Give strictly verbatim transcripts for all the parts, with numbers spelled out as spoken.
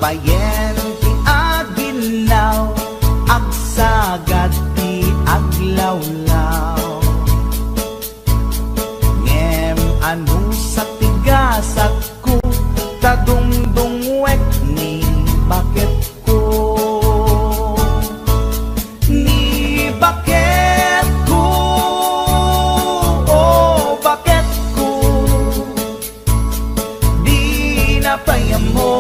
Ayen ti aginnaw, agsagad ti aglawlaw. Ngem anusat ti gasatko, ta dungdungwek ni baketko. Ni baketko, o baketko, dina pay ammo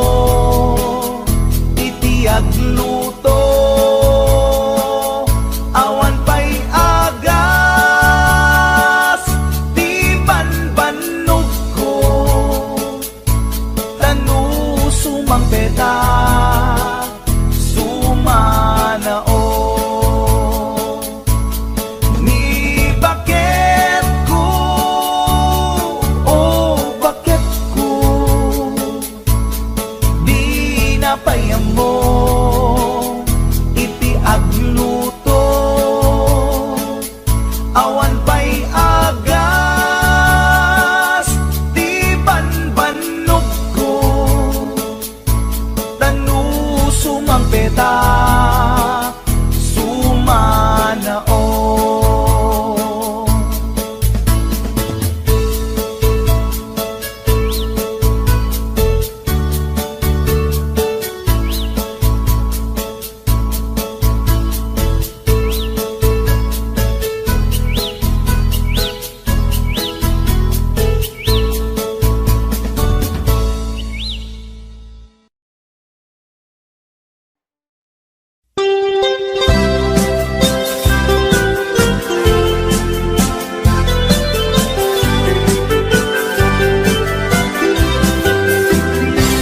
iti agluto. Awan pay agas ti banbannogko. Ta no sumangpeta, sumanao. Ni baketko, o baketko, dina pay ammo iti agluto. Awan pay agas ti banbannogko. Ta no sumangpeta, sumanao.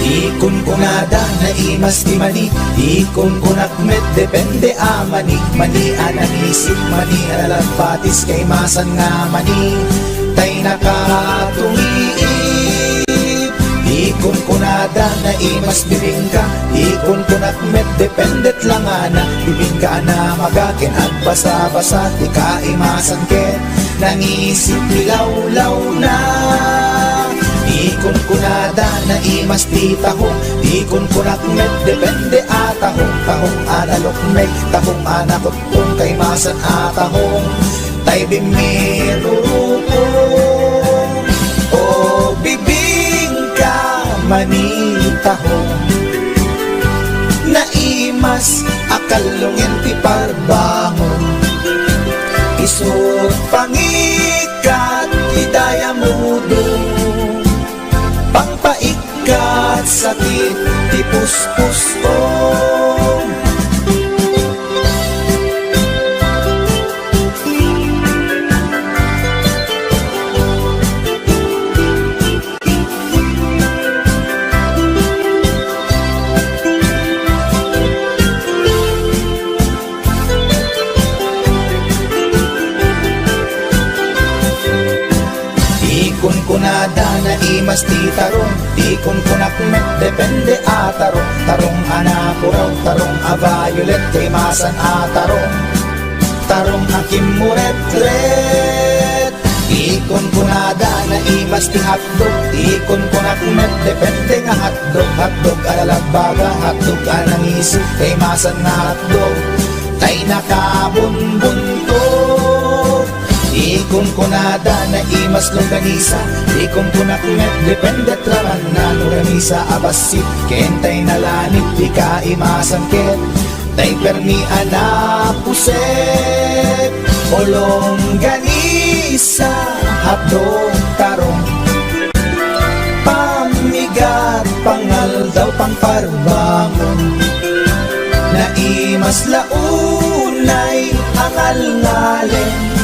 Ikunkunada, naimas ti mani. Ikunkunak met, depende a mani. Mani a nangisip, mani a nalagpatis, kaimasan nga mani tay nakatungiip. Ikunkunada, naimas bibingka. Ikunkunak met, dependet langana. Bibingka a namaga ken agbasa-basa ti kaimasan ket nangisip ti lawlawna. Ikunkunada, naimas ti tahong. Ikunkunak met, depende a tahong. Tahong a nalukmeg, tahong a nakutton, kaimasan a tahong tay bimmirurukong. O bibingka, mani tahong. Naimas a kallungen ti parbangon. Isut' pangikat ti dayamudong. Pangpaikkat sakit ti puspusom. Ikunkunada, naimas ti tarong. Ikunkunak met, depende a tarong. Tarong a napuraw, tarong a violet, kaimasan a tarong. Tarong a kimmuretret. Ikunkunada, naimas ti hotdog. Ikunkunak met, depende nga hotdog. Hotdog a lalagbaga, hotdog a nangisip, kaimasan nga hotdog tay nakabunbunto. Ikunkunada, naimas longganisa. Ikunkunak met, depende raman no longganisa a bassit ken tay nalanit ti kaimasan ket tay permi a napusek. O longganisa, hotdog, tarong, pamigat, pangaldaw, pangparbangon. Naimas la unay a ngalngalen.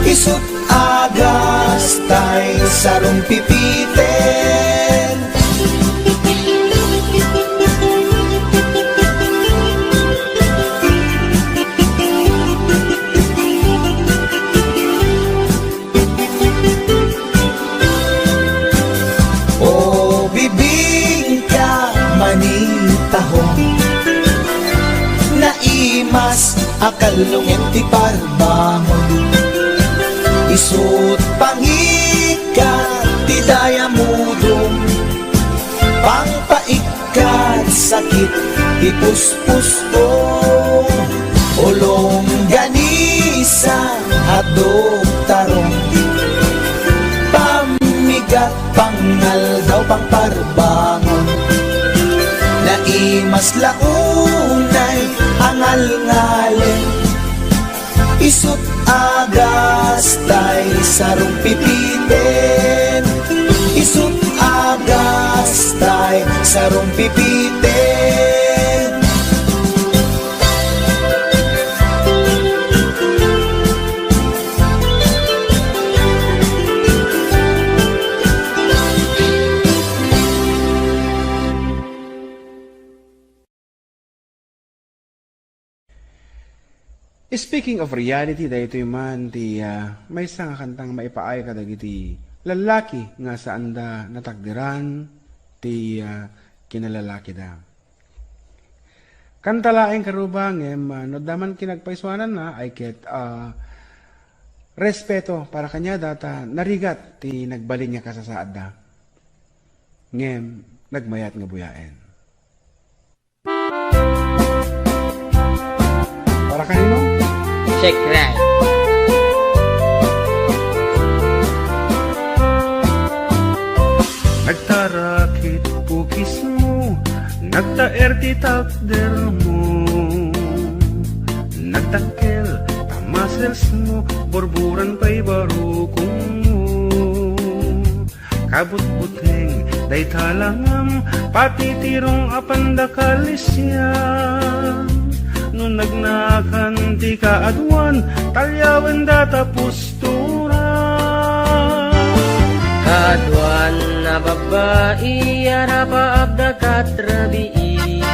Isut' agas tay sarumpipiten. O bibingka, mani tahong. Naimas a kallungen ti parbangon. Isut' pangikat ti dayamudong. Pangpaik kat sakit ti puspusko, ulong ganisa, aduk tarong, pammigat, pangaldaw, pangparbangon, naimas la unay a ngalngalem. Isut' a gastay, sarong pipiten. Isut' a gastay, sarong pipiten. Speaking of reality, daytoy man ti, ah, maysa nga kantang maipaay kadagiti lallaki nga saanda natakderan ti, ah, kinalalakida. Kanta laeng karuba, ngem, ah, no adda man kinagpaisuananna, ay ket, ah, respeto para kaniada ta narigat ti nagbalin nga kasasaadda. Ngem, nagmayat nga buyaen. Para kanino? Check right. Nagtarakit pukismo, nagtaer ti takdermo. Nagdakkel ta muscles mo, burburan pay barukongmo. Kabutbuteng dayta langam, pati ti rong a pandakal isian. No nagnakan ti kaaduan, talyawenda ta pusturan. Kaaduan a babbai, arapaapda kat rabii.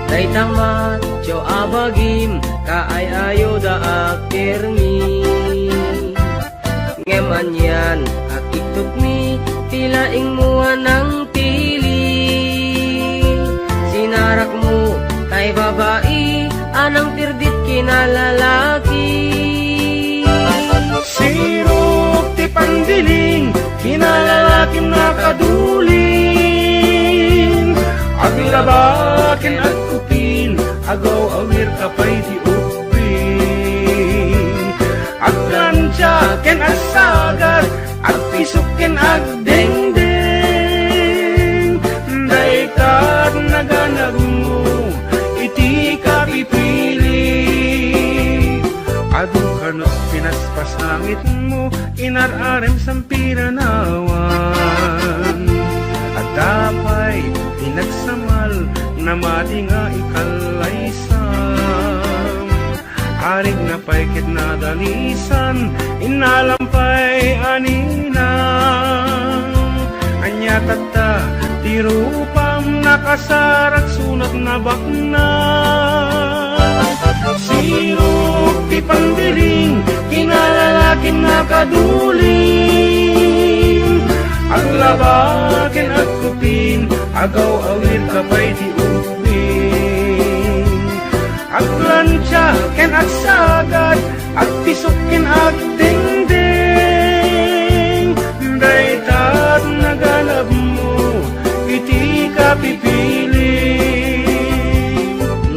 Dayta macho a bagim, kaay-ayoda a permi. Ngem anian a kittutmi, ti laingmo a nangpili. Sinarakmo tay babai a nangpirdit kinalalaki. Sirok ti pandiling, kinalalakim nakadulin. Aglaba ken agkupin, agaw-awir ka pay ti ubbing. Agplancha ken agsagad, agpisok ken agdengdeng. Dayta ti naganabmo iti kapipili. Adu kano pinaspasangitmo, inar-arem sampiranawan. Adda pay ti nagsamal, namati nga ikallaysam. Arigna pay ket nadalisan, innalam pay a ninang. Ania tatta ti rupam, nakasarak sunat nabaknang. Sirok ti pandiling, kinalalakim nakadulin. Aglaba ken agkupin, agaw-awir ka pay ti ubbing. Agplancha ken agsagad, agpisok ken agdengdeng. Dayta ti naganabmo iti kapipili.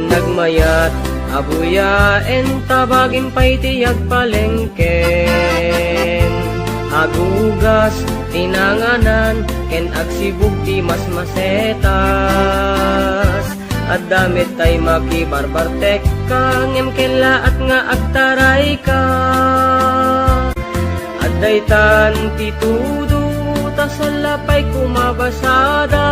Nagmayat a buyaen ta bagim pay ti agpalengken. Agugas ti nanganan ken agsibug ti masmasetas. Adda met tay makibarbartekka, ngem kellaat nga agtarayka. Adda itan ti tudo, ta salla pay kumabasada.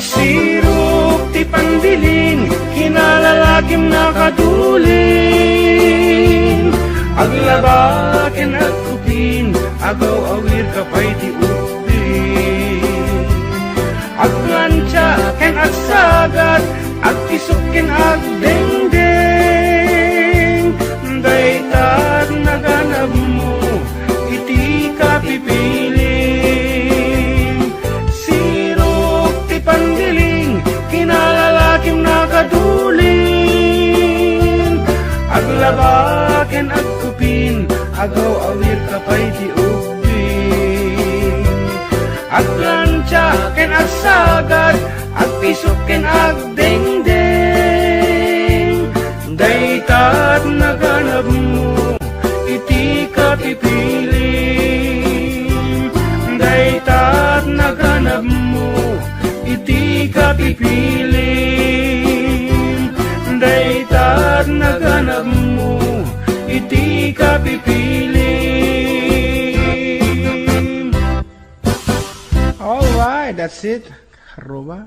Sirok ti pandiling, kinalalakim nakadulin. Aglaba ken agkupin, agaw-awir ka pay ti ubbing. Agplancha ken agsagad, agpisok ken agdengdeng. Dayta ti naganabmo iti kapipili. Sirok ti pandiling, kinalalakim nakadulin. Aglaba ken agkupin, agaw-awir ka pay ti ubbing. Agplan Siak ken agsagad, agpisok ken agdengdeng. Dayta ti naganabmo iti kapipilim. Dayta ti naganabmo iti kapipilim. Dayta ti naganabmo iti kapipilim. All right, that's it. Ruba.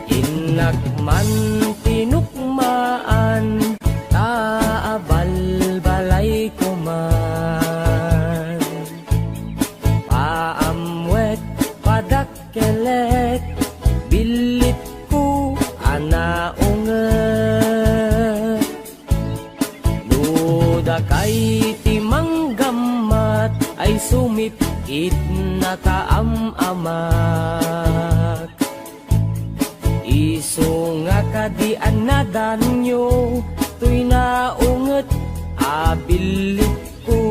Innak man tinukmaan ta abalbalayko man. Paamwek, padakkelek, billitko a naunget. No dakay ti manggammat ay sumit-itna ta am-amak. Isu nga kadi a nadanyo toy naunget a billitko.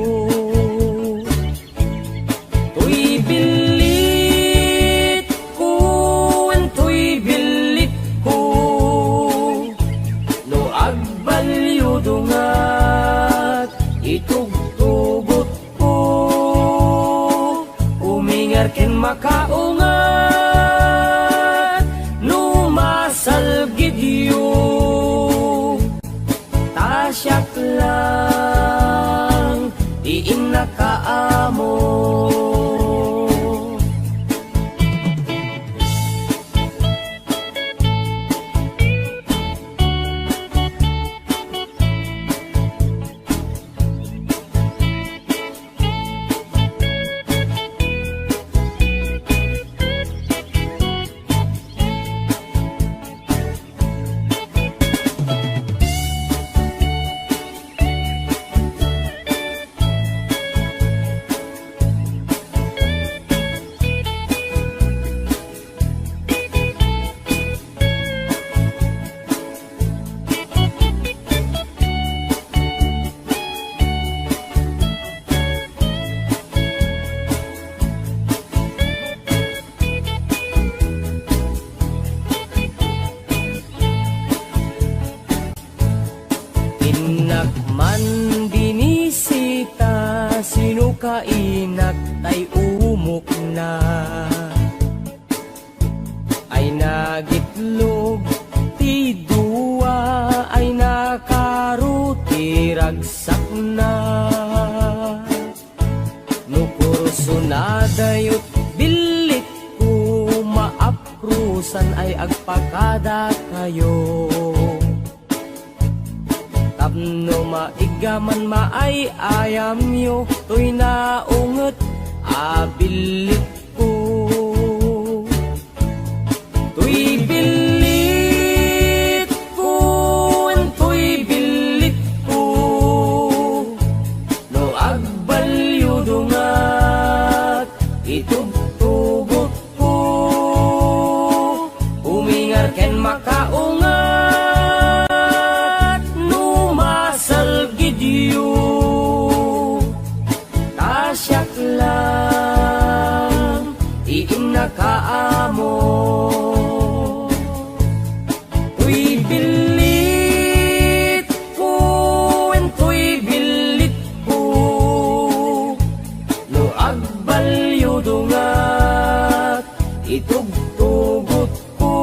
Toy billitko, wen toy billitko. No agbalyo dungat, itugtugotko. Umingar ken makaungat, no masalgidyo. Ta siak lang ti innakaammo. Innak man binisita, sino ka inak tay umukna? Ay nagitlog ti dua, ay nakaro ti ragsakna. No kursunadayo ti billitko, maaprusan ay agpakadakayo. Tapno maiggaman maay-ayamyo toy naunget a billitko. Toy billitko, wen toy billitko. No agbalyo dungat, itugtugotko. Umingar ken makaungat, no masalgidyo. Ta siak lang ti innakaammo. Toy billitko, wen toy billitko. No agbalyo dungat, itugtugotko.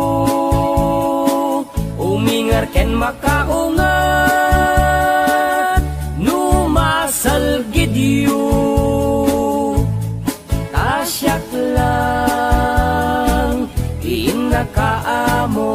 Umingar ken makaungat, no masalgidyo. Ta siak lang ti innakaammo.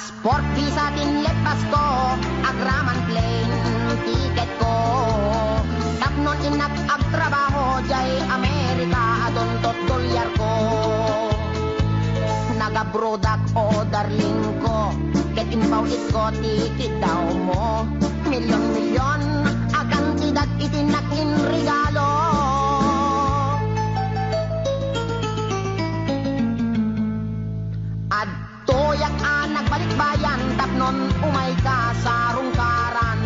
Passport visa tinleppasko, agraman plane ticketko. Tapnon innak agtrabaho diay Amerika, adunto dolyarko. Nagabrodak, o darlingko, ket impaw-itko ti kiddawmo. Milyon-milyon a kantidat iti innak inregalo. Ad- Toyak a nagbalikbayan tapnon umayka sa rungkaran.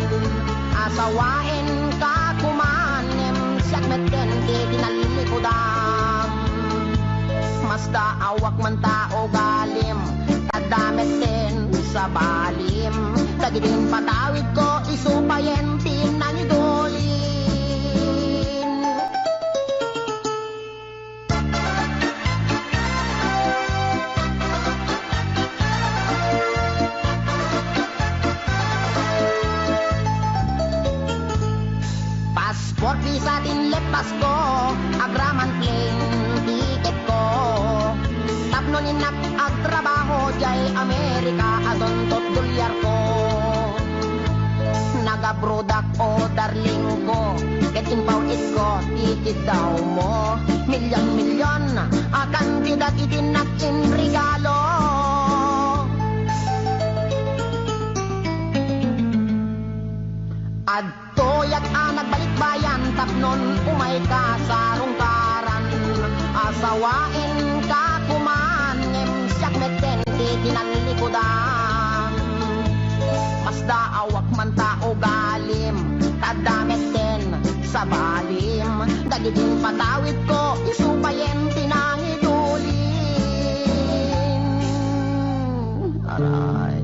Asawaenka koman ngem siak metten ti tinallikudam. Masdaawak man ta ugalim, adda metten sabalim. Dagiti impatawidko isu payen ti nangidulin. Passport visa tinleppasko, agraman plane ticketko. Tapno innak agtrabaho diay Amerika, adunto dolyarko. Nagabrodak, o darlingko, ket impaw-itko ti kiddawmo. Milyon-milyon a kantidat iti innak inregalo. Adtoyak a nagbalikbayan tapnon umayka sa rungkaran. Asawaenka koman ngem siak metten ti tinallikudam. Masdaawak man ta ugalim, adda metten sabalim. Dagiti impatawidko isu payen ti nangidulin. Aray.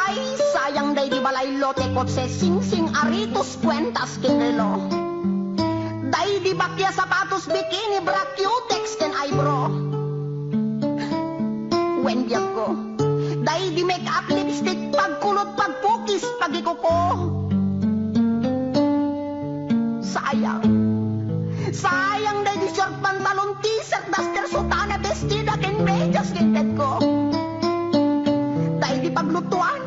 Ay, sayang daydi balay, lote, kotse, singsing, aritos, kuentas ken relo. Daydi bakia, sapatos, bikini, bra, cutex ken eyebrow. Wen, biagko, daydi make-up, lipstick, pagkulot, pagpukis, pagikuko. Sayang. Sayang daydi short pantalon, t-shirt, duster, sutana, bestida ken medias ken tetko. Daydi paglutuan,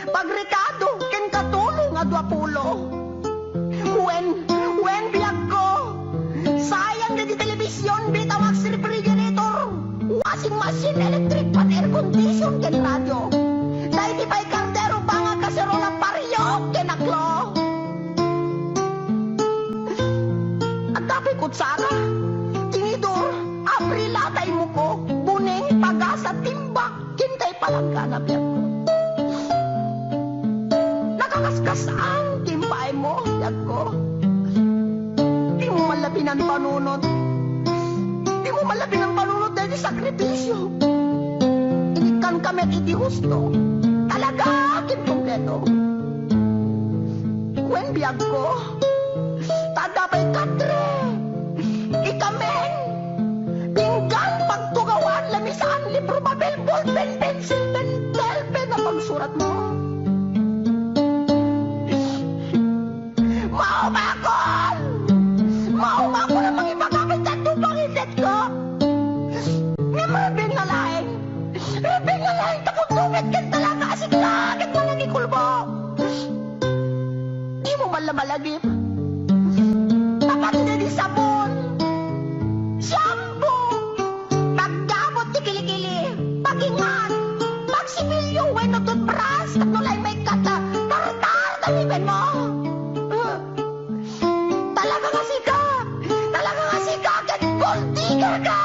pagrekado ken katulong a dua pulo. Wen, wen, biagko. Sayang daydi television, Betamax, refrigerator, washing machine, electric fan, air condition ken radio. Daydi pay kardero, banga, kaserola, pariyok ken aklo. Adda pay kutsara, tinidor, abrila, taymuko, buneng, pagasa, timba, ken tay palanggana, biagko. Nakakaskas-an ti impaaymo, biagko. Dimo man la pinampanunot. Dimo man la pinampanunot daydi sakripisio. Inikkanka met iti husto. Talaga ken kompleto. Wen, biagko, ta adda pay katre, ikamen, pinggan, pagtugawan, lamisaan, libro, papel, ballpen, pensil, pentel, pen a pagsuratmo. Maumakon! Maumakon a mangibaga iti adu pangitedko. Ngem rubing nga laeng, rubing nga laeng, ta kudno met ken talaga a sika ket manangikulbo. Dimo man la malagip. Napatay na di sabon, shampoo, pagdabot ti kilikili, pagingan, pagsipilyo wenno toothbrush, tapno la immaykka ta tartar ta ngipinmo. Talaga nga sika! Talaga nga sika ket gold digger ka!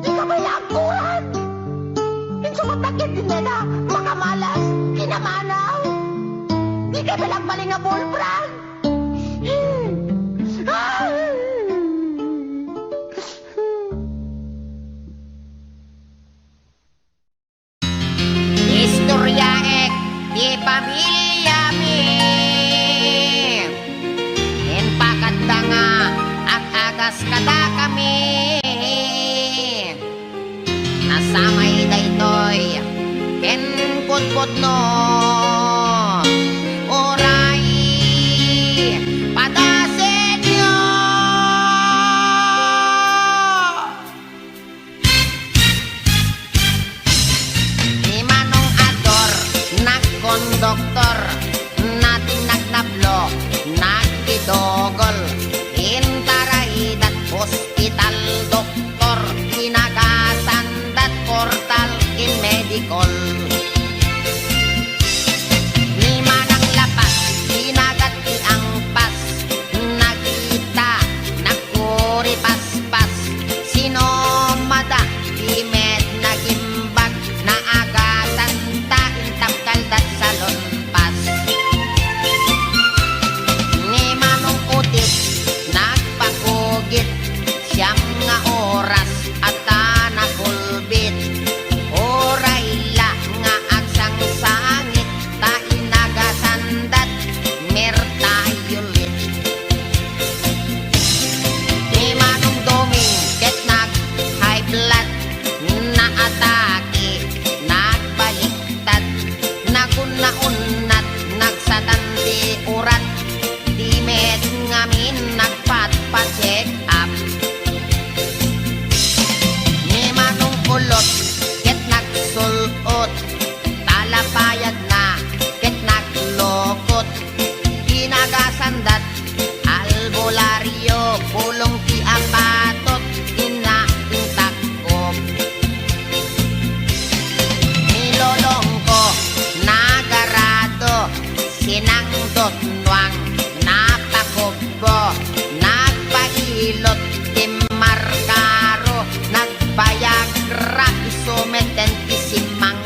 Dika pay la agkuran! Insumatak ket dineda makamalas, kinamanaw! Dika pay la agbalin nga bull brand! Istoryaek ti pamiliami. Impakadda nga ag-agas kadakami. Nasamay daytoy ken pudpudno. Uray, padasenyo! Albularyo, pulong ti apatot, inna intakop. Nilolongko, nagarado, sinangdot nuang, napakubbo, nagpailot, timmarkaro, nagbayagra, isu metten ti simangdo.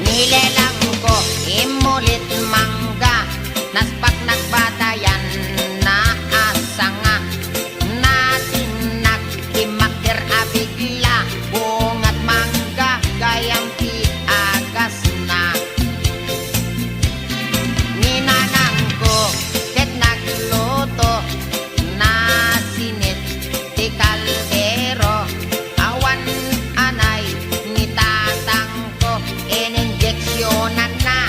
Nilelangko, immulit mangga, naspak nagbatayan na asanga. Natinag, timmakder a bigla, bungat mangga, gayam ti agasna. Ni nanangko ket nagluto, nasinit ti kaldero, awan anay ni tatang ko, ininjeksyonanna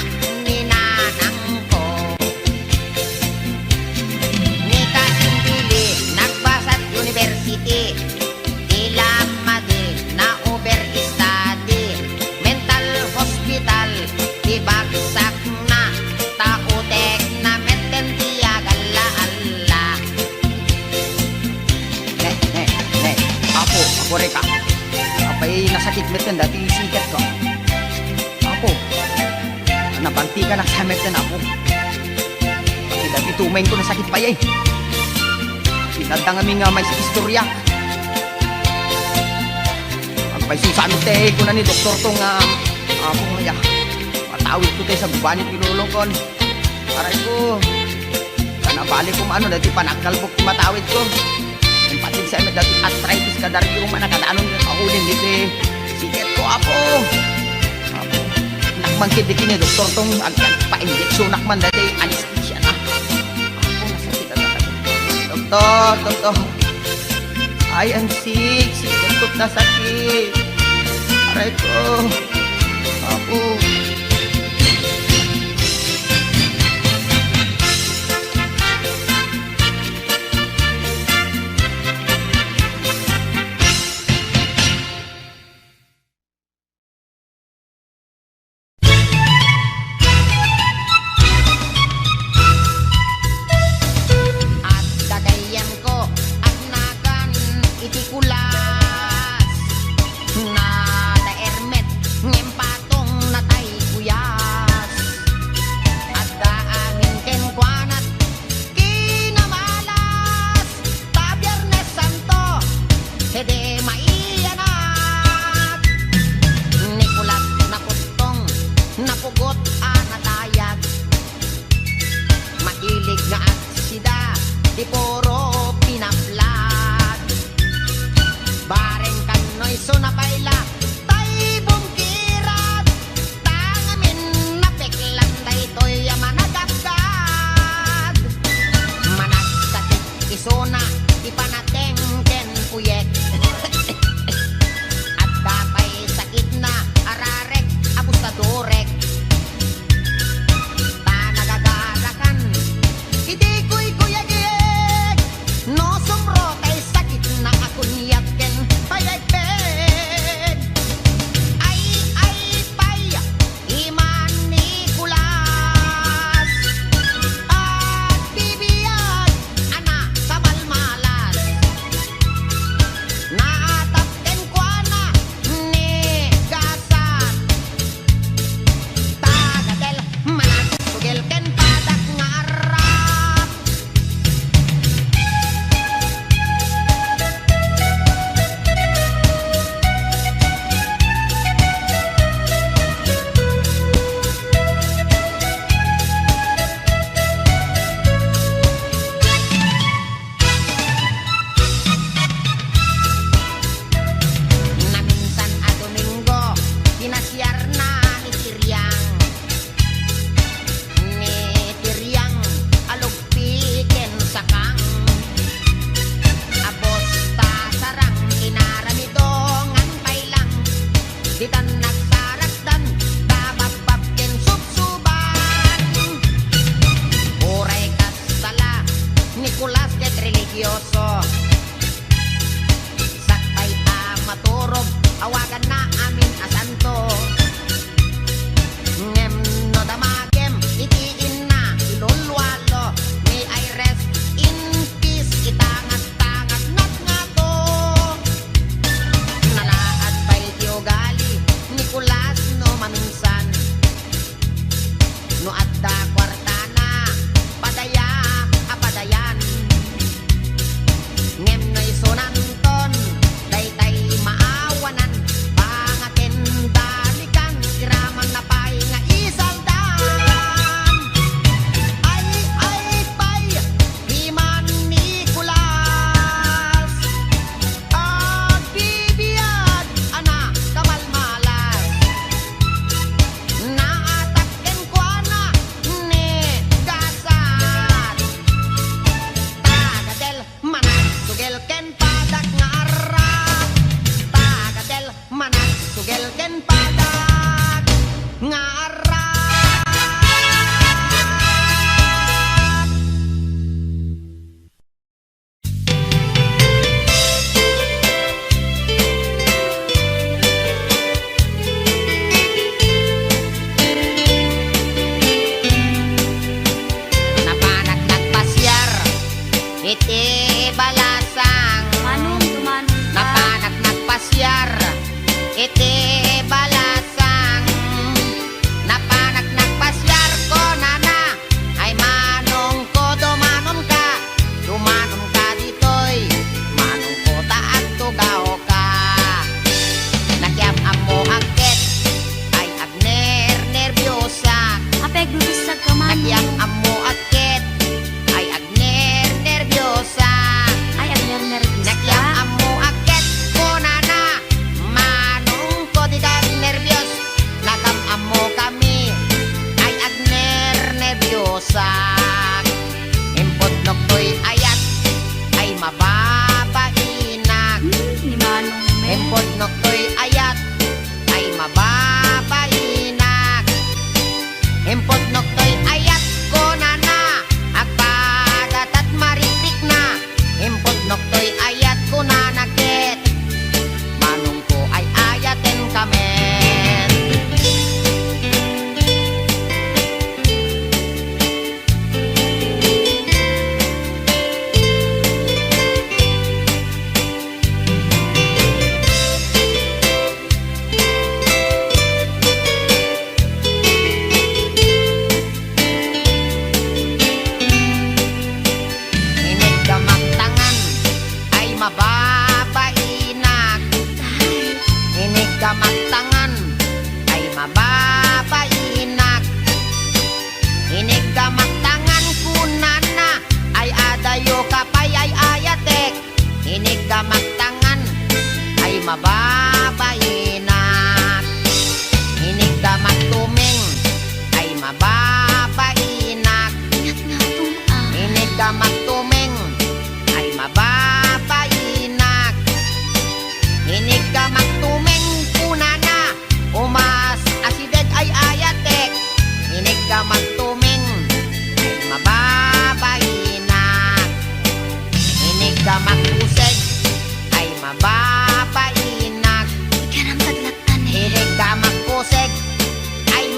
ni nanangko. Ni Kasimbili, nagbasat university. Ti lamma di na-overstudy, mental hospital, ti bagsakna, ta utekna metten ti agalla-alla. Ne, ne, ne. Apo, Apo Reka. Apay nasakit metten dati siketko. Apo, nabantiganak sa metten, Apo. Pati dati tumayko nasakit pay, eh. Inadda ngamin nga may istorya. Apay, saan ti kuna ni doktor to nga, Apo, nga ya, matawid ko tayo sa gubanit ni lolokon. Aray ko. Kana balik ko maano dati panagkalbok ti matawid ko. Impatin sa met dati arthritis kada riyo man nakadanon nga kaulin diti siketko, Apo. Apo. Nakmangkit di kini doktor tong ag-, agpa-injeksionak man dati anesthesia na. Apo, nasakit na talaga. Doktor, doktor. I am sick, sick, nasakit. Aray ko. Apo. Adda gayyemko, agnagan iti kulas. Nataer met, ngem patong natay kuyas. Adda amin kenkuana, kinamalas, ta Biernes Santo, sedi maiyanak. Ni kulas naputtong, napugot a nadayag. Makilig nga aksida, ti puro pinaplag. Bareng kanno isu na pay la, tay bungkiran. Ta ngamin napeklan daytoy a managapgap. Managsakit isuna ti panateng ken uyek. Adda pay sakitna a rarek a busadurek. Ta nagagarakan iti kuykuyagek. No sumro tay sakitna a kunyat ken payegpeg. Ay, ay, pay, iman ni Kulas. Agbibiag a nakabalmalas. Naatap kenkuana ni Gasat.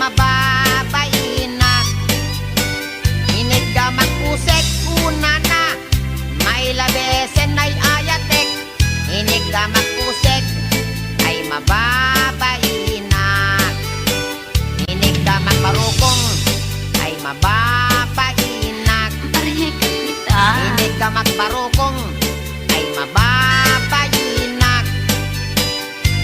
Babainak. Iniggamak pusek, kunana, mailabesen ay ayatek. Iniggamak pusek ay mababainak. Iniggamak barukong ay mababainak. Ariay ket dita. Iniggamak barukong ay mababainak.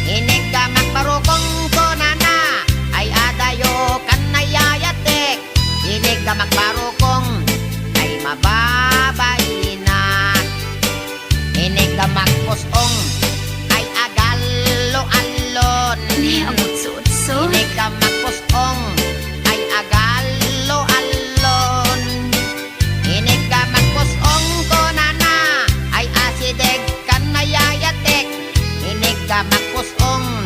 Iniggamak barukong, kunana, ay adayo kan nayayatek. Iniggamak barukong ay mababainak. Iniggamak pus-ong ay agallo-allon. Ni, agutso-utso. Iniggamak pus-ong ay agallo-allon. Iniggamak pus-ong, kunana, ay asideg kan nayayatek. Iniggamak pus-ong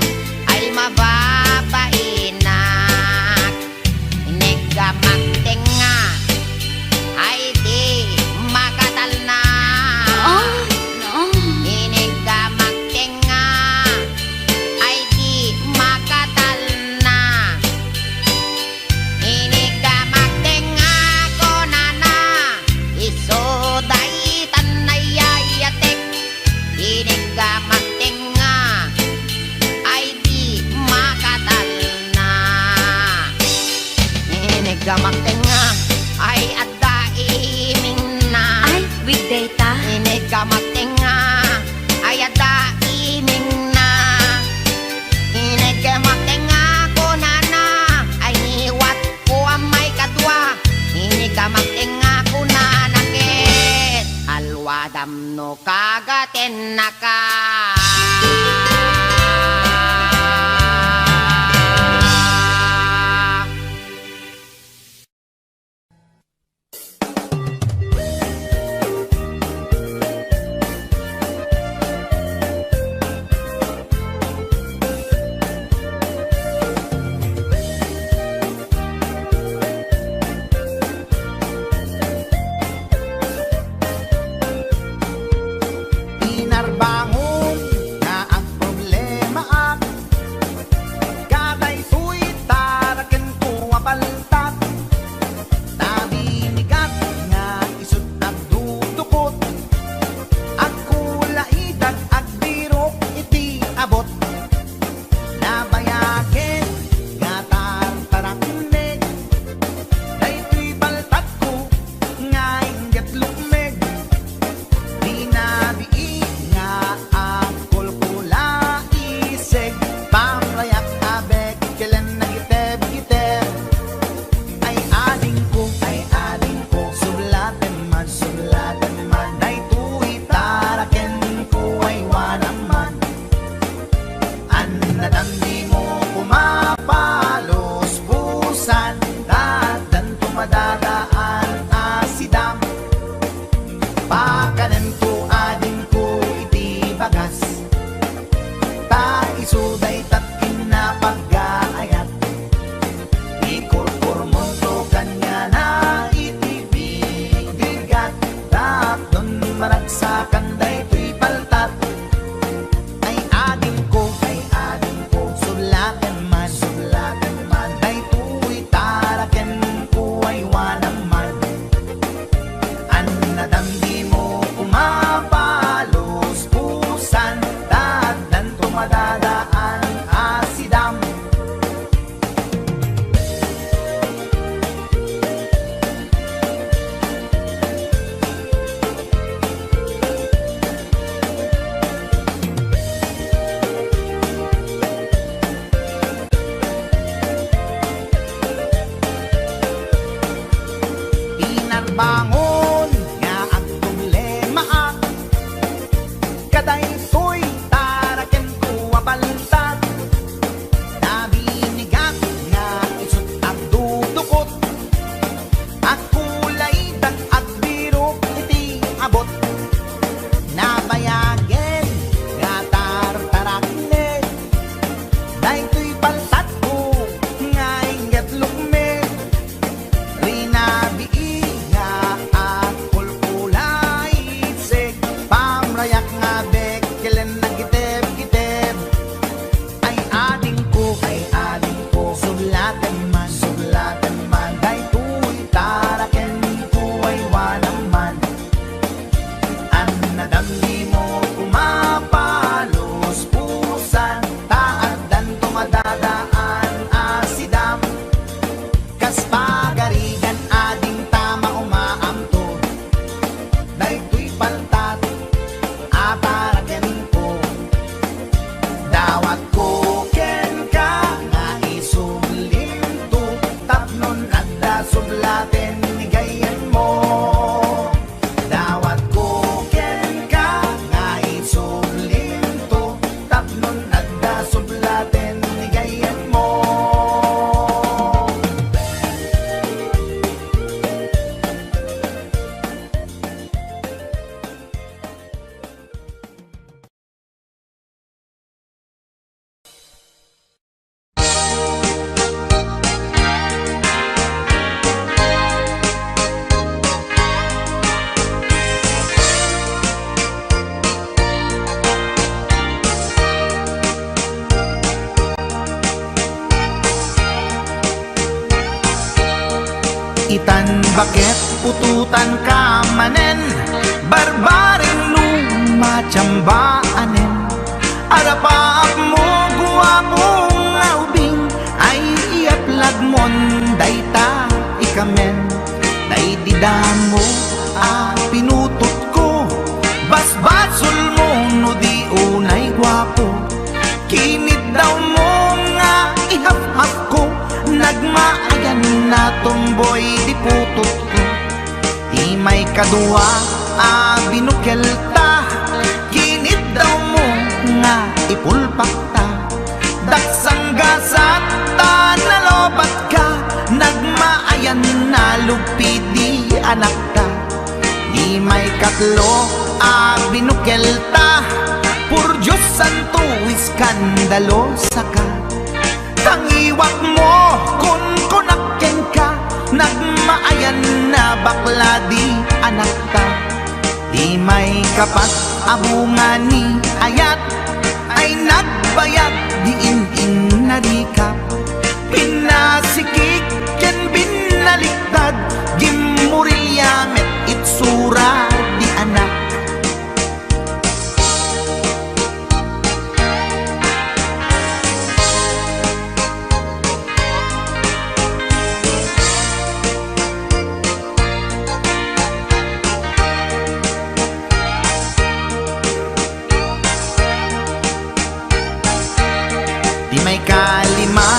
ay mababainak. Iniggamak tengnga ay di makatalna. Oh, no. Iniggamak tengnga ay di makatalna. Iniggamak tengnga, kunana, isu daytan nayayatek. Iniggamak tengnga ay di makatalna. Iniggamak tengnga ay adda imingna. Ay, with data. Iniggamak tengnga ay adda imingna. Iniggamak tengnga, kunana, ay ngiwat ko a maikadua. Iniggamak tengnga, kunana ket, alwadam no kagatennaka. Pinarbangon nga agproblemaak, kadaytoy tarakenko a paltat. Nabinigat nga isut' agdudukot, agkulaidak agbirok iti abut. Nabayagen nga tartaraknek daytoy paltatko nga inggep lukmeg. Dina bii nga agkulkulaiseg, pamrayak a bek ket len nagitebgiter. Ay adingko, ay adingko, sublatem man, sublatem man, daytoy tarakenko ay wanaman. Annadam dimo koma paluspusan, ta addanto madadaan a sidam. Pakanenko adingko iti bagas, ta isu daytat kinna paggaayat. Ikurkurmonto kaniana iti bigbigat, tapno maragsakan daytoy paltat. Ay adingko, ay adingko, sublaken man, sublaken man, daytoy tarakenko ay wanaman. Annadam dimo koma paluspusan, ta addanto madadaan a sidam. Pinarbangon nga agproblemaak, kadaytoy tarakenko a paltat. Nabinigat nga isut' agdudukot, agkulaidak agbirok iti abut. Nabayagen nga tartaraknek daytoy paltatko nga inggep lukmeg. Rinabii nga Itan baket putotanka manen, barbareng luma, tiamba anen. Arapaapmo, guapo nga ubing, ay iyaplagmon dayta ikamen. Daydi damo a pinutotko, basbasolmo no di unay guapo. Kiniddawmo nga ihafhafko, nagmaayan a tomboy di putotko. Ti maikadua a binukelta, kiniddawmo nga ipulpakta. Daksanggasat ta nalobatka, nagmaayan a lugpi di anakta. Ti maikatlo a binukelta, por Dios santo, iskandalosaka. Tangiwakmo, kunkunak kenka, nagmaayan a bakla di anakta. Ti maikapat a bunga ni ayat, ay nagbayag di in-innarikap. Pinasikik ken binaliktad, gimmurilya met itsura di anak. Ti maikalima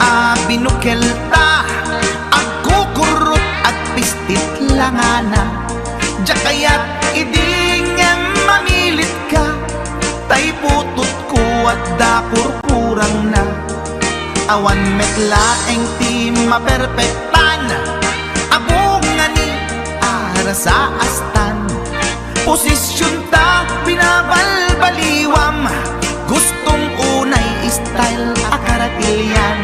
a binukelta, agkukurrot, agpistit langana. Diak kayat idi ngem mamilitka, tay putotko adda kurkurangna. Awan met laeng ti maperpektan, a bunga ni arasaastan. Posisionta binabalbaliwam, gustom unay style a karatilian.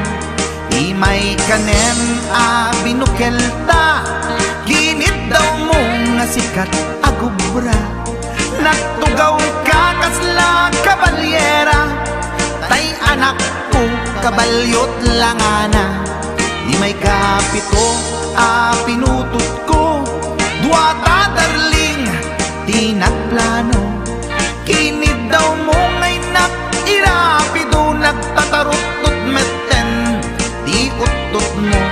Ti maikanem a binukelta, kiniddawmo nga sikat a gubra. Nagtugawka kasla kabalyera, tay anakko, kabalyot langana. Ti maikapito a pinutotko, duata darling ti nagplano. Kiniddawmo nga innak irapido, nagtataruttot metten ti uttotmo.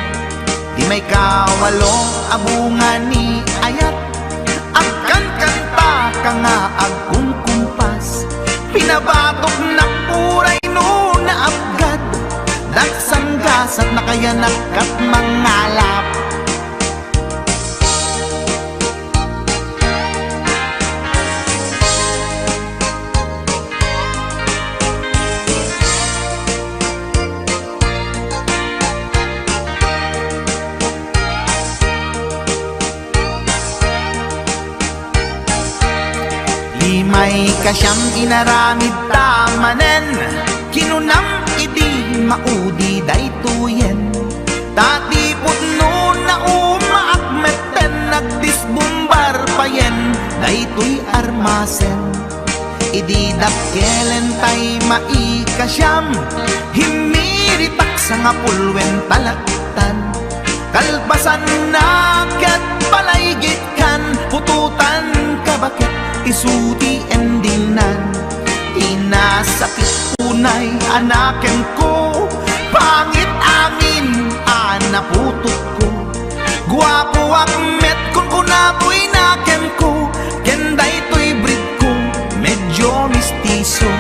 Ti maikawalo a bunga ni ayat, agkankantaka nga agkumkumpas. Pinabatoknak uray no naapgad, daksanggasat nakayanak kat mangalap. Ti maikasiam inaramidta manen, kinunam idi maudi daytoyen. Ta ti pudno naumaak metten, nagdisbumbar payen daytoy armasen. Idi dakkelentay maikasiam, himmiritak sangapulwen talaktan. Kalpasanna ket palaygitkan, putotanka baket isu ti endingnan. Ti nasakit unay a nakemko, pangit amin a naputotko. Guapoak met, kunkuna toy nakemko, ken daytoy breedko, medyo mestizo.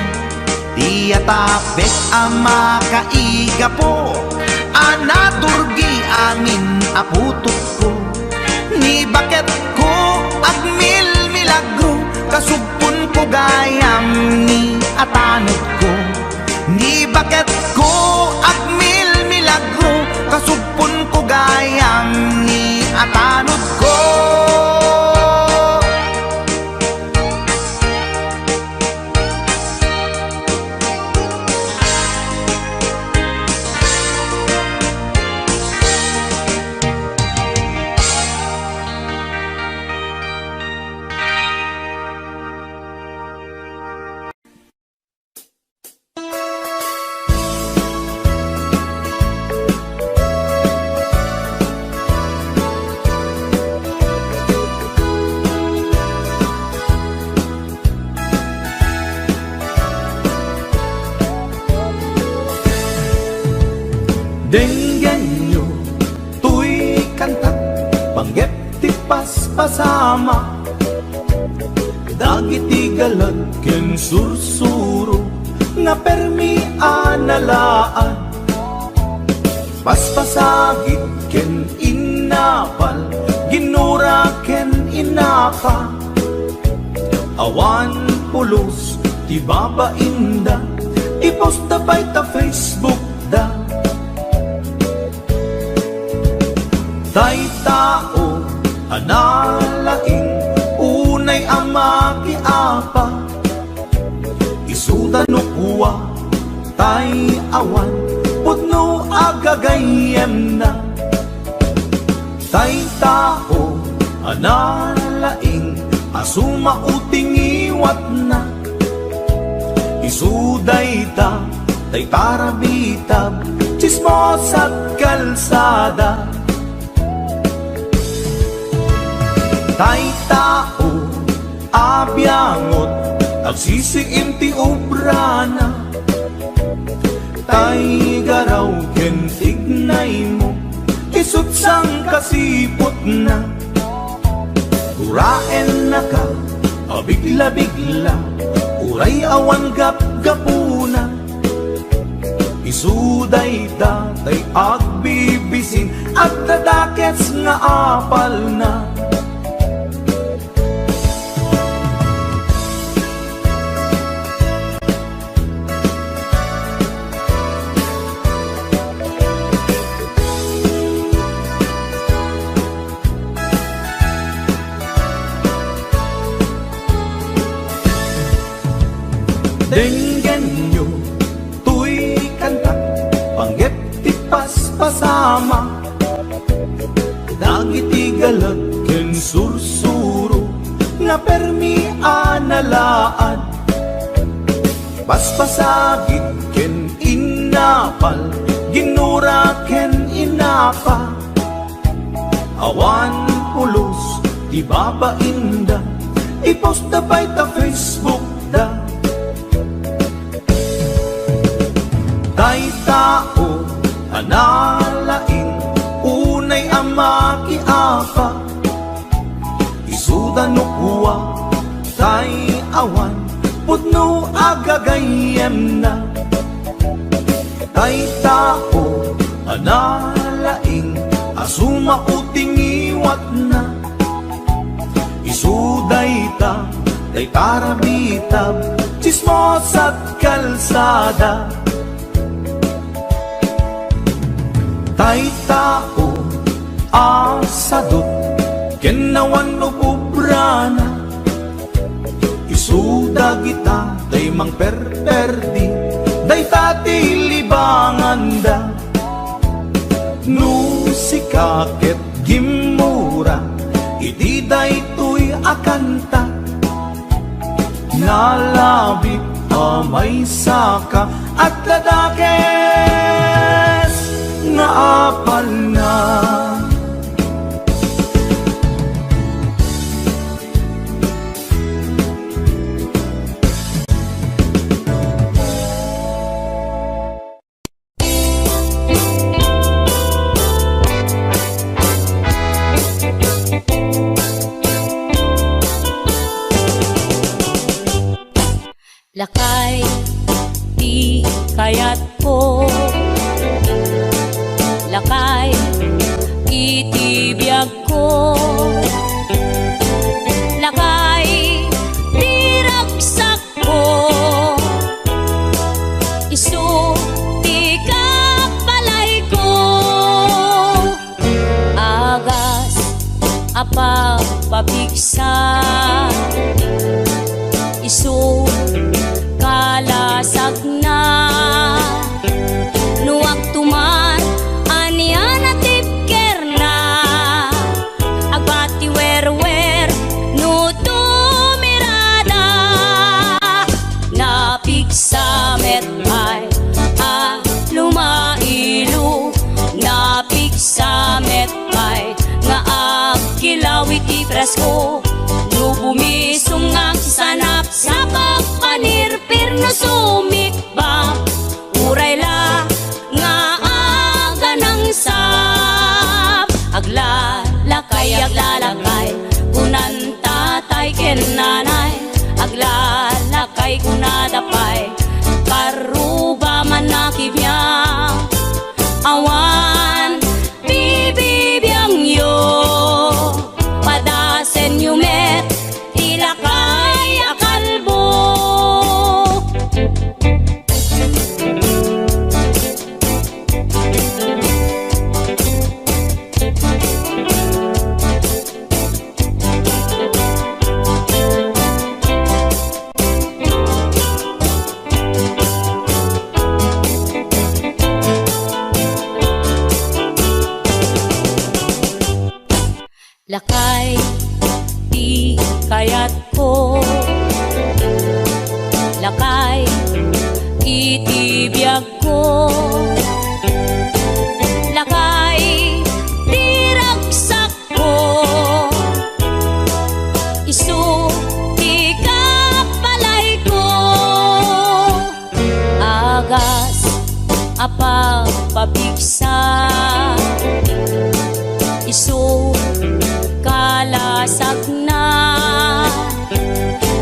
Ti atapek a makaigapo, a naturgi amin a putotko. Ni baketko agmilmilagro, kasugponko gayam ni atanodko. Ni baketko agmilmilagro, kasugponko gayam ni atanodko. Ket ti paspasama dagiti galag ken sursuro nga permi a nalaan. Paspasagid ken innapal, ginura ken innapa. Awan pulos ti babainda, i-post da pay ta Facebook da. Tay tao a nalaing, unay a makiapa, isuda no kua, tay awan pudno a gagayyemna. Tay tao a nalaing a sumao ti ngiwatna, isu dayta tay parabitab, tsismosa't kalsada. Tay tao a biangot, agsisiim ti obrana. Tay garaw ken tignaymo, isu't sangkasiputna. Guraennaka a bigla-bigla, uray awan gapgapuna. Isu dayta tay agbibisin, agdadakes nga apalna. Denggenyo toy kanta, panggep ti paspasama. Dagiti galag ken sursuro nga permi a nalaad. Paspasagid ken innapal, ginura ken innapa. Awan pulos ti babainda, i-post da pay ta Facebook da. Tay tao a nalaing, unay a makiapa, isuda no kua, tay awan pudno a gagayyemna. Tay tao a nalaing a sumao ti ngiwatna. Isu dayta tay parabitab, tsismosa't kalsada. Tay tao a sadut ken awan no pobrana. Isu dagita tay mangperperdi, dayta ti libanganda. No sika ket gimmura iti daytoy a kanta, nalabit a maysaka, adda dakes nga apalna. Lakay ti kayatko, lakay iti biagko, lakay ti ragsak ko, isu ti kabalayko. Agas a pagpapigsa, isu kalasagna. No agtuman, ania natipkerna? Agbati werwer no tumirada. Napigsa met pay a lumailo, napigsa met pay nga agkilaw iti presko. No bumisong nga agsanapsap, agpanirpir no sumikbap, uray la nga aganangsap. Aglalakay a Lakay ti kayatko, lakay iti biagko, lakay ti ragsakko, isu ti kapalayko. Agas a pagpapigsa, isu kalasagna.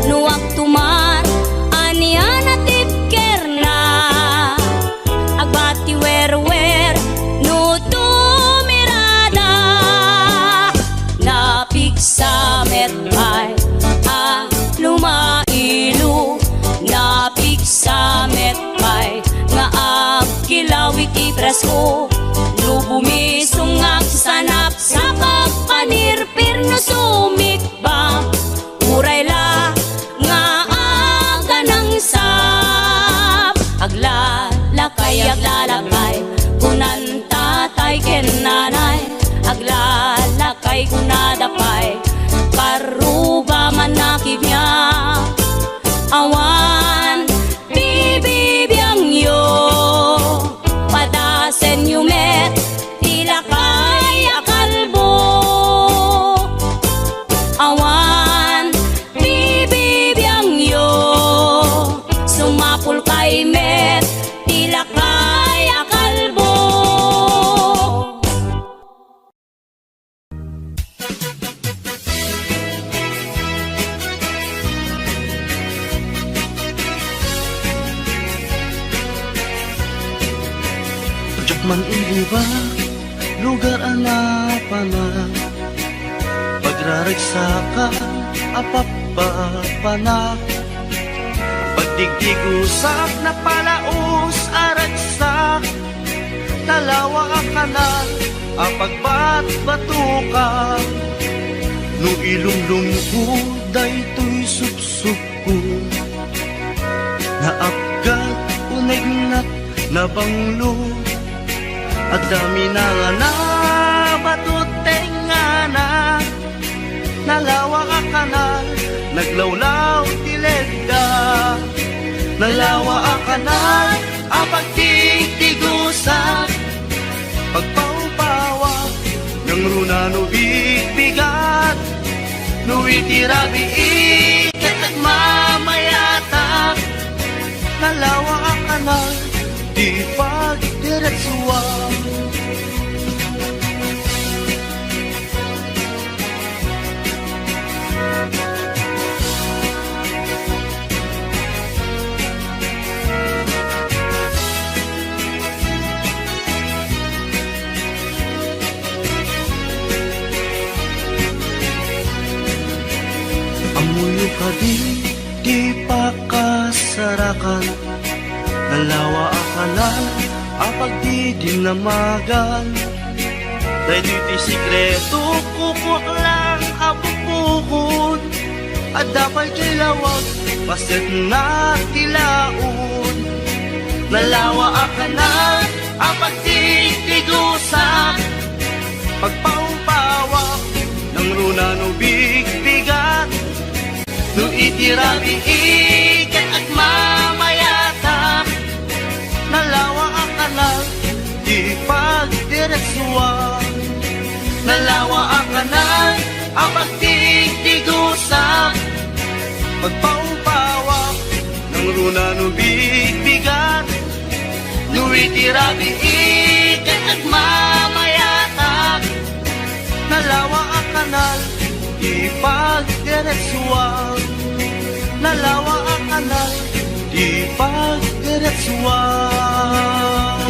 No agtumar, ania natipkerna? Agbati werwer no tumirada. Napigsa met pay a lumailo, napigsa met pay nga agkilaw iti presko. No bumisong nga agsanap sa pagpanirpir, no sumikbang, uray la nga aganangsap. Aglalakay, aglalakay, kunan tatay ken nanay. Aglalakay, kunada pay, karuba man nakibnya. Awan ti bibiangyo, padasenyo met ti lakay a kalbo. Awan ti bibiangyo, sumapulkay met ti lakay a kalbo. Diak man iliba, lugar a napanak, pagraragsakan a pappapanak, pagdigdigusak, napalaos a ragsak, nalawa a kanal a pagbatbatukan. No ilumlomko daytoy supsupko, naapgat, unegnat, nabanglo, adda minangana, bato tengngana. Nalawa a kanal, naglawlaw ti ledda. Nalawa a kanal a pagtigtigusak, pagpawpawak, nangruna no bigbigat. No iti rabii ket agmamayatak, nalawa a kanal ti pagdiretsuan. Ammoyo kadi ti pakasarakan, nalawa a kanal a pagdidinnamagan. Daytoy ti sekreto, kukuak lang a bukbukod. Adda pay diay lawag, paset na ti laod. Nalawa a kanal a pagtigtigusak, pagpawpawak, nangruna no bigbigat. No iti rabii ket agmamayatak, nalawa a kanal ti pagdiretsuan. Nalawa a kanal a pagtigtigusak, pagpawpawak, nangruna no bigbigat. No iti rabii ket agmamayatak, nalawa a kanal ti pagdiretsuan. Nalawa a kanal ti pagdiretsuan.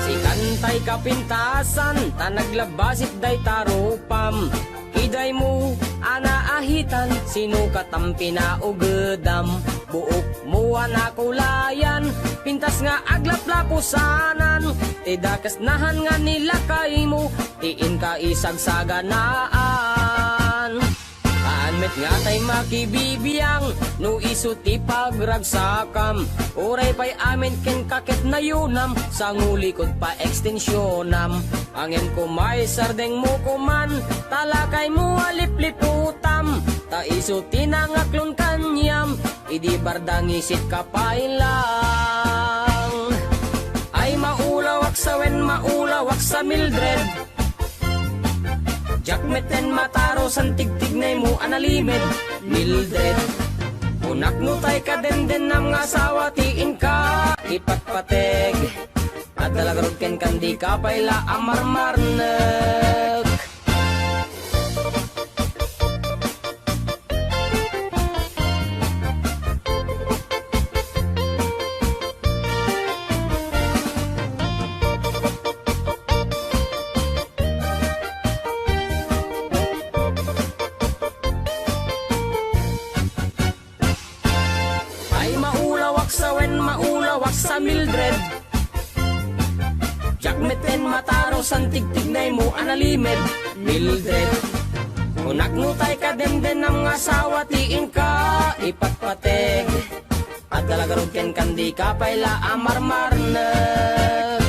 Sikan tay kapintasan, ta naglabasit dayta rupam. Idaymo a Ahitan, sino katam pinaugedam? Buok mo a nakulayan, pintas nga aglaplapusanan. Ti dakes nahan nga nilakaymo, ti inka isagsaganaan. Haan met nga tay makibibiang, no isu ti pagragsakam. Uray pay amin kenka ket nayunam, sangulikod pa ekstensionam. Ngem koma isardengmo koman, ta lakaymo a lipliputam, ta isu ti nangaklon kaniam, idi bardangisit ka pay lang. Ay maulawak sa wen maulawak sa Mildred. Diak metten mataro san tigtignaymo a nalimed, Mildred. Kunak no tay kadendennam nga asawa ti inka ipatpateg. Adda la garud kenka, dika pay la a marmarnek. Ay maulawak sa wen maulawak sa Mildred. Diak metten mataro san tigtignaymo a nalimed, Mildred. Kunak no tay kadendennam nga asawa ti inka ipatpateg. Adda la garud kenka, dika pay la a marmarnek.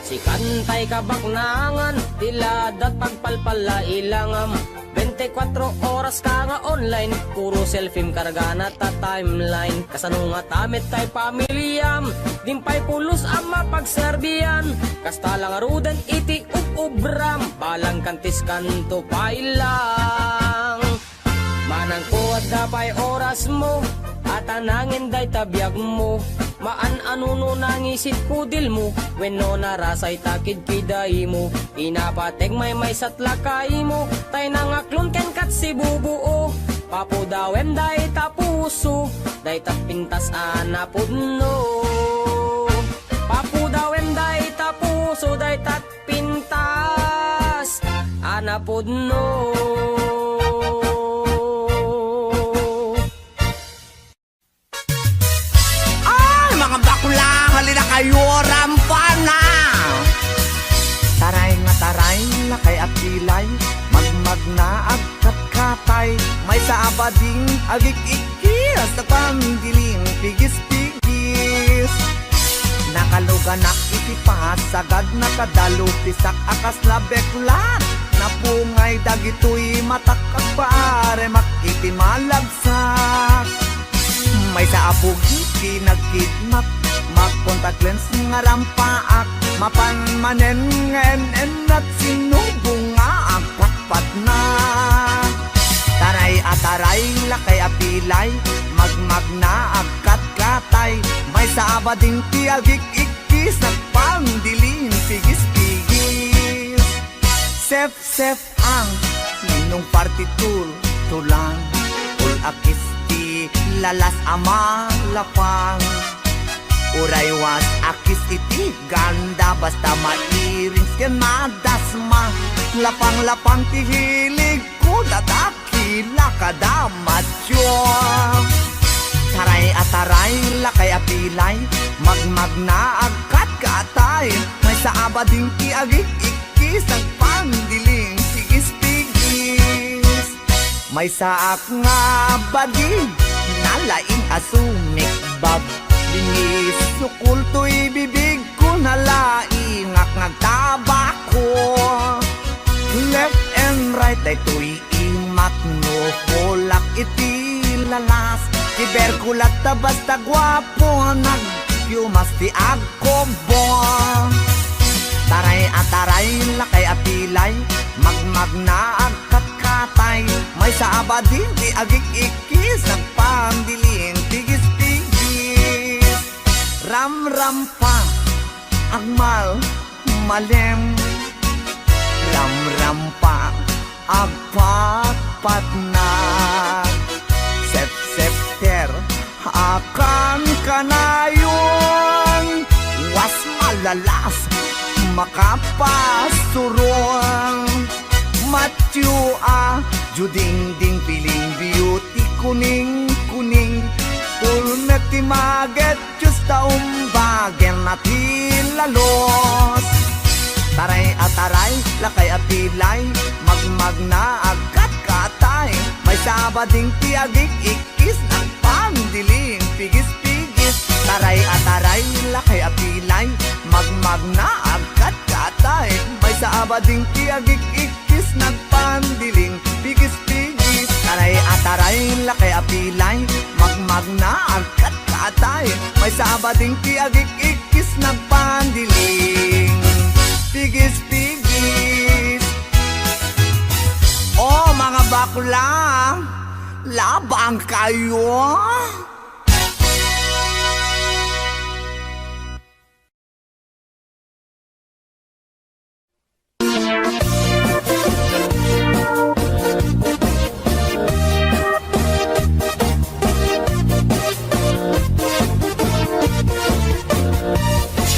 Sikan tay kabaknangan, ti ladat pagpalpalla ilangam. Bente kuatro oras ka nga online, puro selfiem kargana ta timeline. Kasano ngata met tay pamiliam, din pay pulos a mapagserbian. Kasta la ngaruden iti ub-ubram, balang kantiskanto pay lang. Manangko, adda pay orasmo, a tanangen dayta biagmo. Maan a nuno nangisit kudilmo, wenno narasay ta kidkidaymo. Inapateg maymaysat lakaymo, tay nangaklon kenkat sibubuo. Papudawem dayta puso, dayta pintas a napudno. Papudawem dayta puso, dayta pintas a napudno. Ay, mga bakla, halina kayo, rampana. Taray nga taray, lakay a pilay, magmagna, agkatkatay, maysa a bading, agik-ikkis, agpanggiling, pigis-pigis. Nakaluganak iti pasagad, nakadalupisak a kasla beklat. Napungay dagitoy matak, agpaaremak iti malagsak. Maysa a bugi ti nagkidmak, mag-contact lens nga rampaak. Mapan manen nga en-ennat, sinubo nga agpatpatna. Taray a taray, lakay a pilay, magmagna, agkatkatay. Maysa a bading ti agik-ikkis, nagpangdiling pigis-pigis. Sef-sef ang ninong party tool, tulang, ul-akis ti lalas a malapang. Uray was akis iti ganda, basta mairings ken madasma. Lapang-lapang ti hilig ko, dadak kila kada matyo. Taray a taray, lakay a pilay, magmagna, agkatkatay. Maysa a bading ti agik-ikkis, agpangdiling pigis-pigis. Maysaak nga bading, nalaing a sumikbab. Binisukol toy bibig ko, nalaingak nga agtabako. Left and right, daytoy imak no kulak iti lalas. Ti berkulat ta basta guapo, nagyumas ti agkubbo. Taray a taray, lakay a pilay, magmagna, agkatkatay. Maysa a bading ti agik-ikkis, agpangdiling pigis-pigis. Ramrampa, agmalmalem. Ramrampa, agpatpatnag. Sepsepter, akankanayon. Was malalas, makapasurong. Matyo a, judingding, piling, beauty, kuning, kuning. Pulmet ti maget, Diyos ta umbagen na ti lalos. Taray a taray, lakay a pilay, magmagna, agkatkatay. Maysa a bading ti agik-ikkis, nagpandiling, pigis-pigis. Taray a taray, lakay a pilay, magmagna, agkatkatay. Maysa a bading ti agik-ikkis, nagpandiling, pigis-pigis. Taray a taray, lakay a pilay, magmagna, agkatkatay. Maysa a bading ti agik-ikkis, nagpandiling, pigis-pigis. Oh, mga bakla, labang kayo?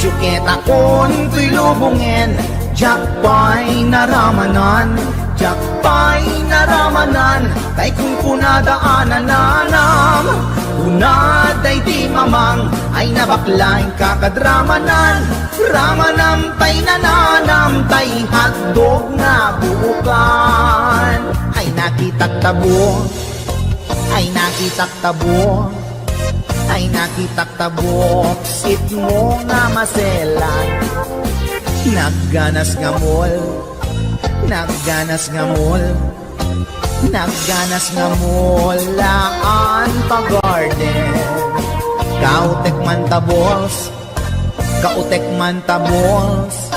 Siuketakon toy lubongen, diak pay naramanan, diak pay naramanan, tay kunkunada a nananam. Kuna daydi mamang, ay nabakla inka kad ramanan, ramanam tay nananam, tay hotdog nga buokan. Ay nakitak tabo, ay nakitak tabo, ay nakitak tabo, sitmo nga maselan. Nagganas nga mall, nagganas nga mall, nagganas nga mall, haan pa garden. Kautek man ta, boss, kautek man ta, boss,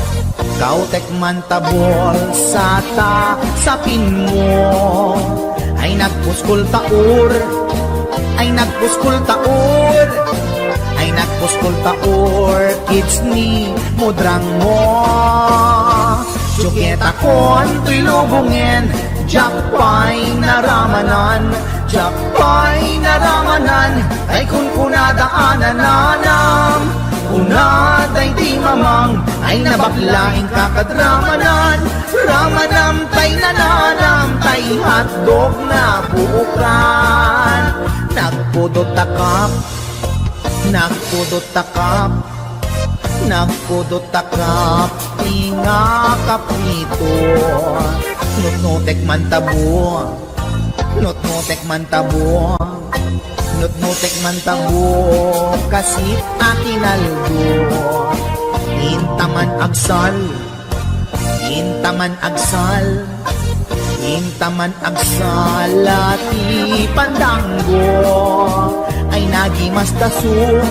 kautek man ta, boss, sa ta sapin mo. Ay nagpuskol ta or, ay nagpuskol ta or, ay nagpuskol ta or, kids ni mudrang mo. Siuketakon toy lubongen, diak pay naramanan, diak pay naramanan, tay kunkunada a nananam. Kuna daydi mamang, ay nabakla inka kad ramanan, ramanam tay nananam, tay hotdog nga buokan. Nagpudot ta kap, nagpudot ta kap, nagpudot ta kap, inga kaprito. Nutnutek man tabo, nutnutek man tabo, nutnutek man tabo, kasit a kinaldo. Inta man agsal, inta man agsal, inta man agsal ti pandanggo. Ay nagimas ta su,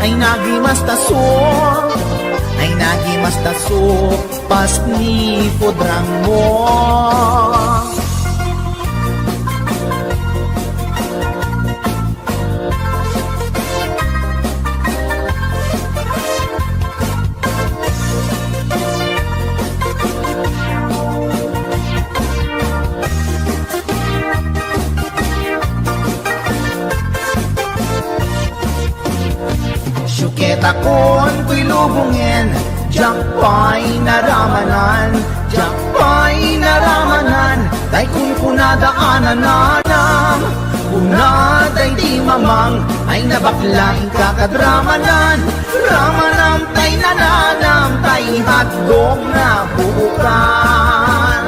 ay nagimas ta su, ay nagimas ta su, pas ni pudrang mo. Siuketakon toy lubongen, diak pay naramanan, diak pay naramanan, tay kunkunada a nananam. Kuna daydi mamang, ay nabakla inka kad ramanan, ramanam tay nananam, tay hotdog nga buokan.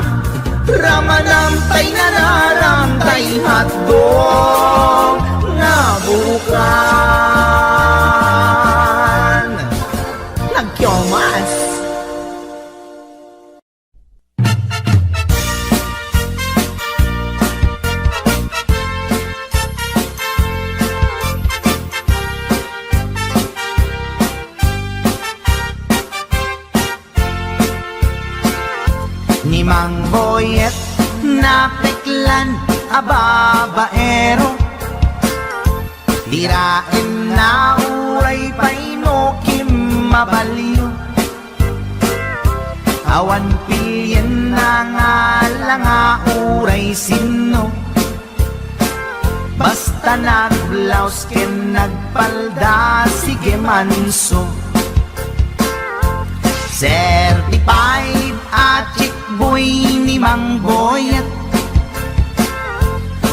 Ramanam tay nananam, tay hotdog nga buokan. Nagkiomas. Ni Mang Boyet, napeklan a babaero, diraenna uray pay no kimmabalio. Awan pilienna nga langa uray sinno. Basta nagblaus ken nagpalda, sige manso. Certified a chick boy ni Mang Boyet.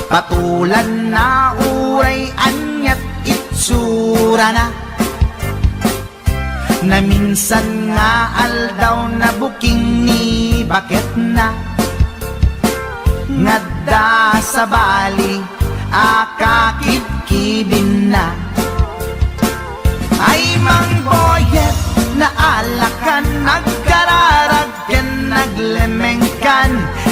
Patulanna uray ania't itsurana. Naminsan nga aldaw, nabuking ni baketna. Ngadda sabali a kakibkibinna. Ay, Mang Boyet, naalakan, agkararag ken naglemengkan,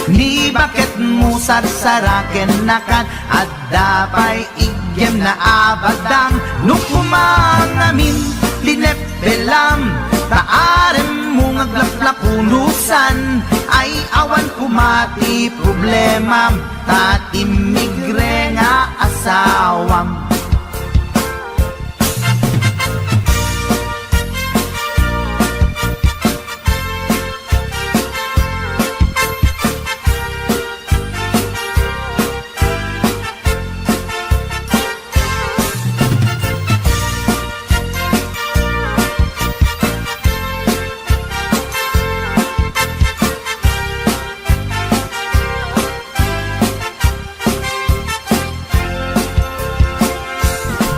ni baketmo sarsarakennakan, adda pay iggem na a badang, no kumangamin ti neppelam, ta aremmo nga aglaplapunusan, ay awan koma ti problemam, ta timmigre nga asawam.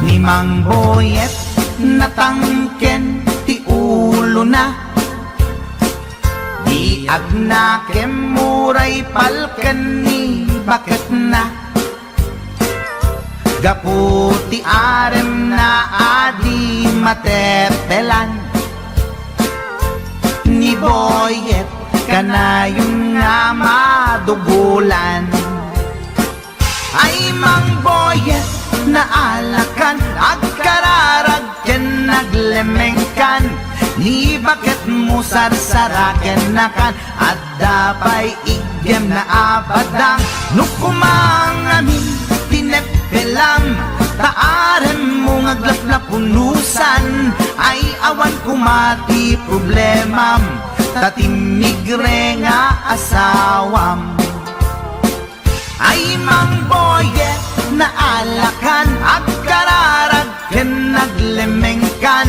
Ni Mang Boyet, natangken ti ulona. Di agnakem uray palken ni baketna. Gapu ti aremna a di matepelan, ni Boyet kanayon nga madugolan. Ay, Mang Boyet, naalakan, agkararag ken naglemengkan, ni baketmo sarsarakennakan, adda pay iggem na a badang, no kumangamin ti neppelam, ta aremmo nga aglaplapunusan, ay awan koma ti problemam, ta timmigre nga asawam. Ay, Mang Boyet, naalakan, agkararag ken naglemengkan,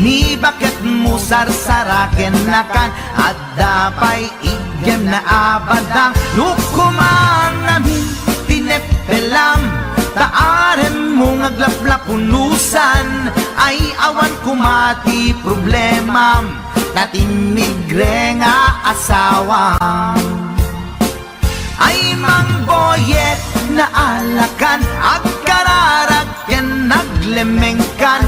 ni baketmo sarsarakennakan, adda pay iggem na a badang, no kumangamin ti neppelam, ta aremmo nga aglaplapunusan, ay awan koma ti problemam, ta timmigre nga asawam. Ay, Mang Boyet, naalakan, agkararag ken naglemengkan,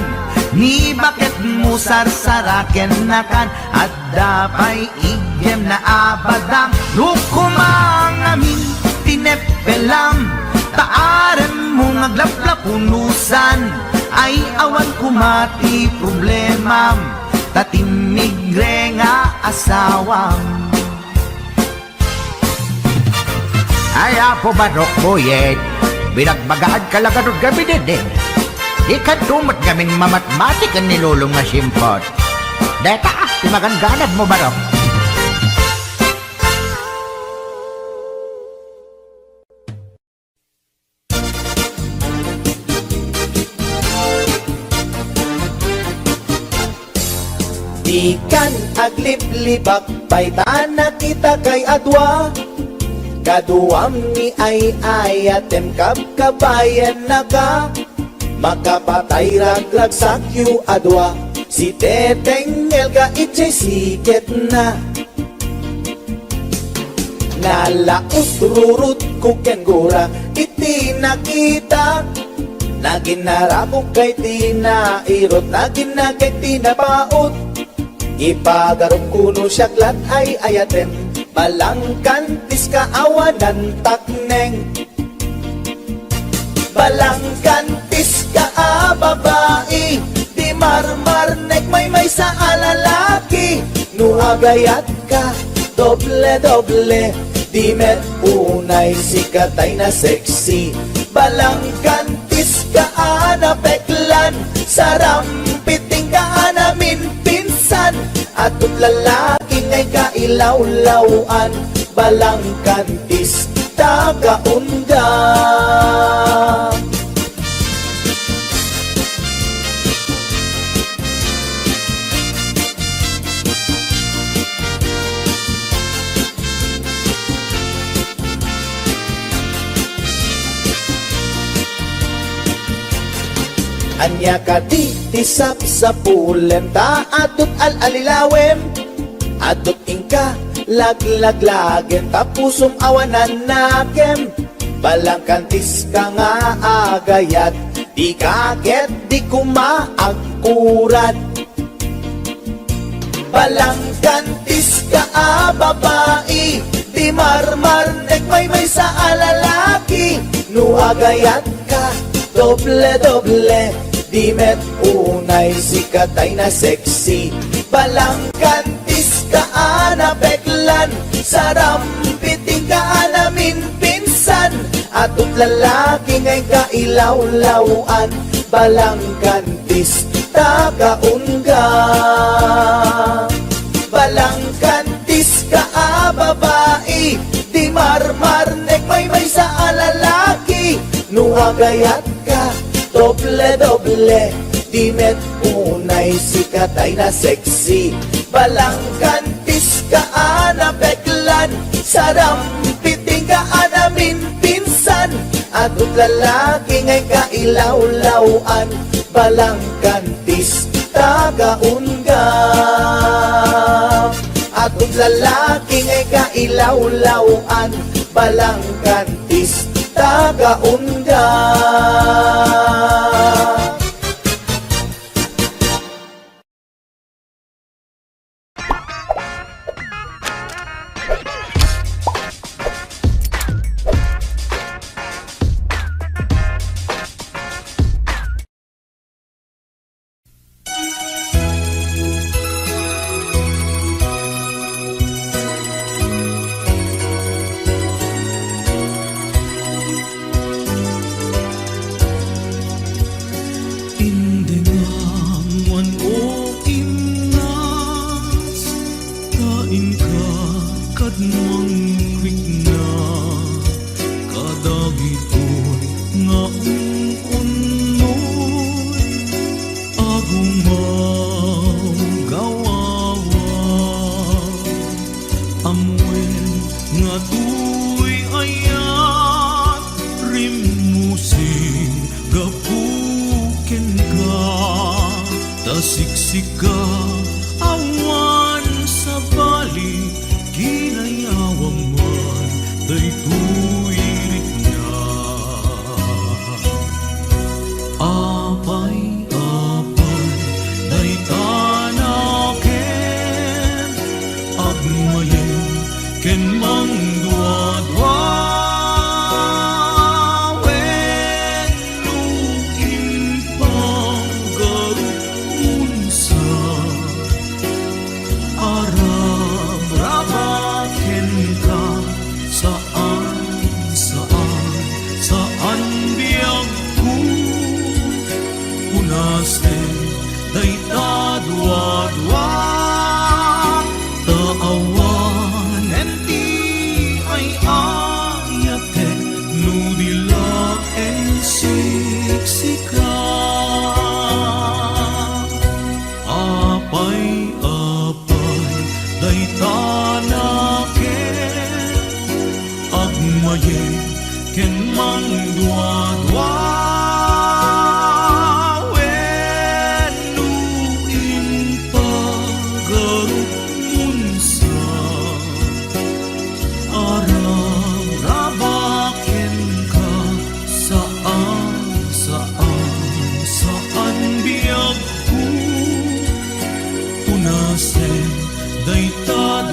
ni baketmo sarsarakennakan, adda pay iggem na a badang, no kumangamin ti neppelam, ta aremmo nga aglaplapunusan, ay awan koma ti problemam, ta timmigre nga asawam. Ay, Apo Barok Boyet, binagbagaan ka la garud gamin, dede. Dikanto met gamin mamatmati ken ni Lolom nga simpot. Deta, ti maganganabmo, Barok. Dikan agliblibak pay ta nakitak a dua. Kaduam ni ay-ayatem, kabkabayannaka. Makapatay ragragsakyo a dua. Si Teteng Elga idiay siketna. Nalaus-rurutko ken gura iti nakitak. Naginnarakok kay ti nairut, naginnakek ti napaut. Ipagarupko no siak la ti ay-ayatem, balangkantis ka awanan takneng. Balangkantis ka a babai, di marmarnek maymaysa a lalaki. No agayatka, doble-doble, di met unay sika tay nasexy. Balangkantis ka a napeklan, sarampiting ka a naminpinsan, atot lalaki ngay kailawlaw-an. Balangkantis ta kaunda. Ania kadi ti sapsapulem ta adut al-alilawem? Adut inka laglaglagem ta pusom awan nanakem. Balangkantis ka nga agayat, di ka ket di koma agkurat. Balangkantis ka a babai, di marmarnek maymaysa a lalaki. No agayat ka, doble-doble, di met unay sika tay na sexy. Balangkantis ka a napeklan, sarampiting ka a naminpinsan, adut lalaki nga inka ilawlaw-an. Balangkantis, tagaun ka. Balangkantis ka a babai, di marmarnek maymaysa a lalaki. No agayat ka, doble-doble, di met unay sika tay na sexy. Balangkantis ka a napeklan, sarampiting ka a naminpinsan, adut lalaki nga inka ilawlaw-an. Balangkantis, tagaun ka. Adut lalaki nga inka ilawlaw-an. Balangkantis, tagaun ka. Indengam wen o Imnas, ta inka kad mangkuikna kadagitoy nga un-unnoy a gumawgawawa. Ammoen nga toy ayat rimmusin gapu kenka, ta siksika awan sabali, kinayawam man daytoy rikna. Apay, apay, dayta nakem, agmayem ken mangduadua, wenno impagarup monsa, arabraba kenka, saan, saan, saan biagko. Punasen dayta duadua, ta awanen ti ay-ayatek no di laeng siksika. Apay, apay, dayta nakem, agmayem ken mangduadua, wenno impagarup monsa, arabraba kenka, saan, saan, saan biagko. Punasen dayta